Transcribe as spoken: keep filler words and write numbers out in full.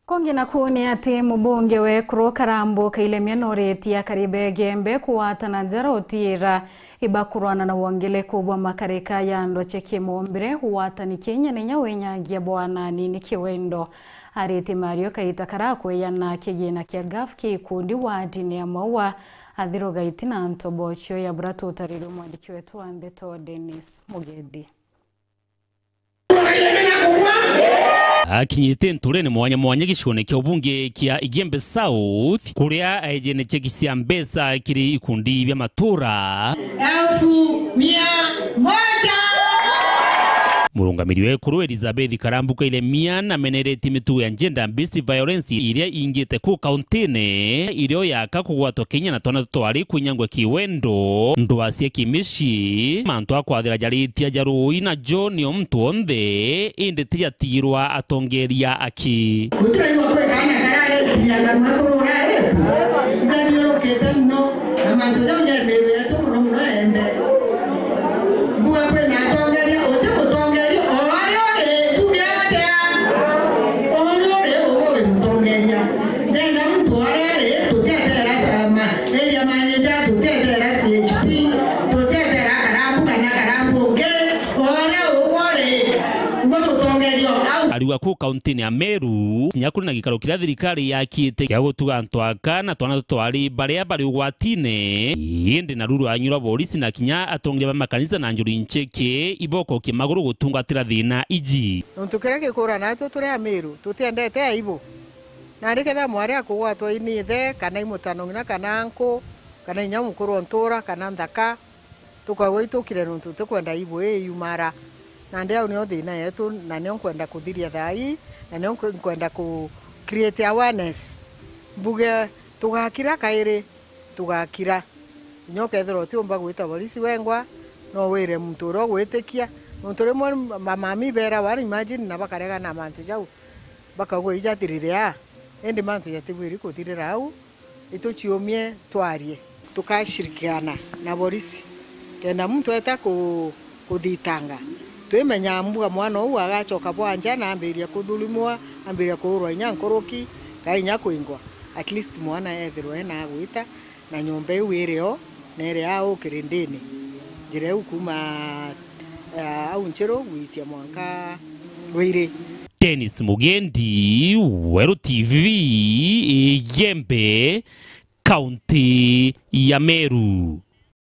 Kungi naku ni ati mubunge wa ekuru Karambu Kailemia noritie akari ba Igembe kugwatana njara utiira ibakurwana na wongeleku bwa makarika ya andu acia kimumbire, ugwatani kinya na inya winyagia bwa anani ni kiwendo. Aritie Mario kaita karakwiyana kigina kia gaf kia ikundi wadini ya Maua, athiruga itina ntobocio ya bura tutarirwe mwandiki wetu wa ndeto Dennis Mugedi. Akinyite nturene mwanya mwanya gicione kia ubunge kia Igembe South, kuria aejene cheki cia mbeca kiri ikundi bia matura. Elfu mia moja. Murungamiri wa ekuru Elizabeth Karambu Kailemia nameneretie mitugo ya gender based violence iria ingite ku kauntine, irio yaka kugwatwa kinya na twana tutwari kwinyangwa kiwendo, ndwaa cia kimici, mantu a kwathira jaritia ja ruui najo ni o muntu onthe, indi ti jatigirwa atongeria aki. Gutiraigua kwi kaana kararestiria kanwa kurura ripu, ijathiurukite muno, na mantu jau ja miiri yetu muno muno embe. Mbuga kwina atongeria, uti mutongeria, o aria uri, tuge atia? O uria uri, uguo wi mutongeria. Ndenda muntu aria ari, tutiatera sama, area manager, tutiatera C H P, tutiatera Karambu kana Karambu ungi, o uria uguo uri, uguo mutongeria au. Ariuga ku kauntini ya Meru, kinya kuri na gikaro kiria thirikari yakite gia gutuga antu aka na twana tutwari baria bari ugwatine, indi na ruru anyura borisi na kinya atongeria ba makanisa na njuri ncheke ibokokie maguru gutungatira thina iji. Nontu kiria gikura natwe turi Ameru, tutiendete aibu. Nandi kethira mwari akugwatwa i ni ithe, kana i mutano ng'ina, kana anku, kana inya mukuru o ntura, kana nthaka, tukagwa itukire nontu tutikwenda aibu ii yumara. Nandi au nio thina yetu, na nio nkwenda kuthiria thaa ii, na nio nkwe-, nkwenda ku create awareness. Mbuge, tugakira kairi, tugakira. Kinya ukethirwa utiumba gwita borisi wengwa, no wire muntu uria ugwitikia. Nontu rimwe mamami berawa, imagine, na bakaregana na mantu jau, bakauga ijathirire aa. Indi mantu jatibwiri kuthirira au, ituciumie twarie. Tukashirikiana na borisi, kenda muntu eta ku-, kuthitanga, twimenya mbuga mwana uu agacoka bwa nja na ambiria kuthurimwa, ambiria kuurwa inya nkuruki, kana inya kwingwa, at least mwana ethirwe ena agwita, na nyomba iu iri o, na iri au kirindini, njira iu kuuma, eh, au Nchiru gwitia mwanka Ruiri. Dennis Mugendi, Weru T V, Igembe, kaunti ya Meru.